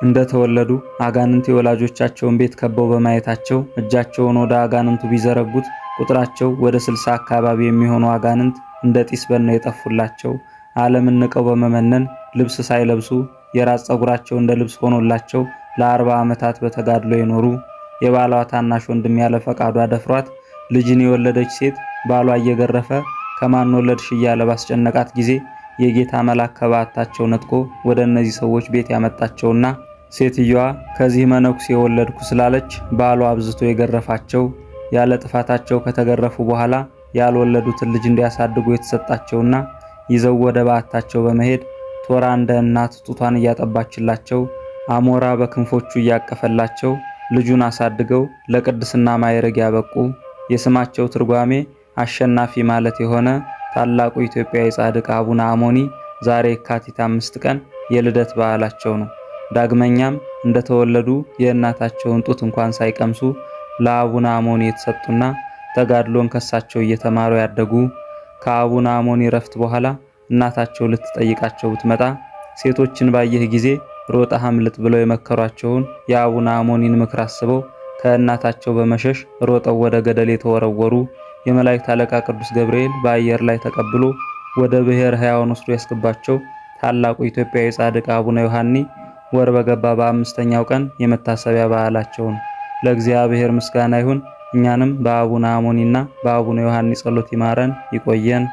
እንደተወለዱ አጋንንት የወላጆቻቸውን ቤት ከበው በማየታቸው እጃቸውን ወደ አጋንንቱ ቢዘረጉት ቁጥራቸው ወደ 60 አካባቢ የሚሆኑ አጋንንት እንደ ጢስ በነው የጠፉላቸው፣ ዓለምን ንቀው በመመነን ልብስ ሳይለብሱ የራስ ፀጉራቸው እንደ ልብስ ሆኖላቸው ለ40 ዓመታት በተጋድሎ የኖሩ፣ የባሏ ታናሽ ወንድም ያለ ፈቃዷ ደፍሯት ልጅን የወለደች ሴት ባሏ እየገረፈ ከማን ወለድሽ እያለ ባስጨነቃት ጊዜ የጌታ መልአክ ከበዓታቸው ነጥቆ ወደ እነዚህ ሰዎች ቤት ያመጣቸውና ሴትዮዋ ከዚህ መነኩሴ የወለድኩ ስላለች ባሏ አብዝቶ የገረፋቸው፣ ያለ ጥፋታቸው ከተገረፉ በኋላ ያልወለዱትን ልጅ እንዲያሳድጉ የተሰጣቸውና ይዘው ወደ በዓታቸው በመሄድ ቶራ እንደ እናት ጡቷን እያጠባችላቸው፣ አሞራ በክንፎቹ እያቀፈላቸው ልጁን አሳድገው ለቅድስና ማዕረግ ያበቁ፣ የስማቸው ትርጓሜ አሸናፊ ማለት የሆነ ታላቁ ኢትዮጵያዊ ጻድቅ አቡነ አሞኒ ዛሬ የካቲት 5 ቀን የልደት በዓላቸው ነው። ዳግመኛም እንደተወለዱ የእናታቸውን ጡት እንኳን ሳይቀምሱ ለአቡነ አሞኒ የተሰጡና ተጋድሎን ከሳቸው እየተማሩ ያደጉ፣ ከአቡነ አሞኒ ረፍት በኋላ እናታቸው ልትጠይቃቸው ብትመጣ ሴቶችን ባየህ ጊዜ ሮጠህ አምልጥ ብለው የመከሯቸውን የአቡነ አሞኒን ምክር አስበው ከእናታቸው በመሸሽ ሮጠው ወደ ገደል የተወረወሩ፣ የመላእክት አለቃ ቅዱስ ገብርኤል በአየር ላይ ተቀብሎ ወደ ብሔር ሕያዋን ወስዶ ያስገባቸው ታላቁ ኢትዮጵያዊ ጻድቅ አቡነ ዮሐኒ ወር በገባ በአምስተኛው ቀን የመታሰቢያ በዓላቸው ነው። ለእግዚአብሔር ምስጋና ይሁን። እኛንም በአቡነ አሞኒና በአቡነ ዮሐኒ ጸሎት ይማረን ይቆየን።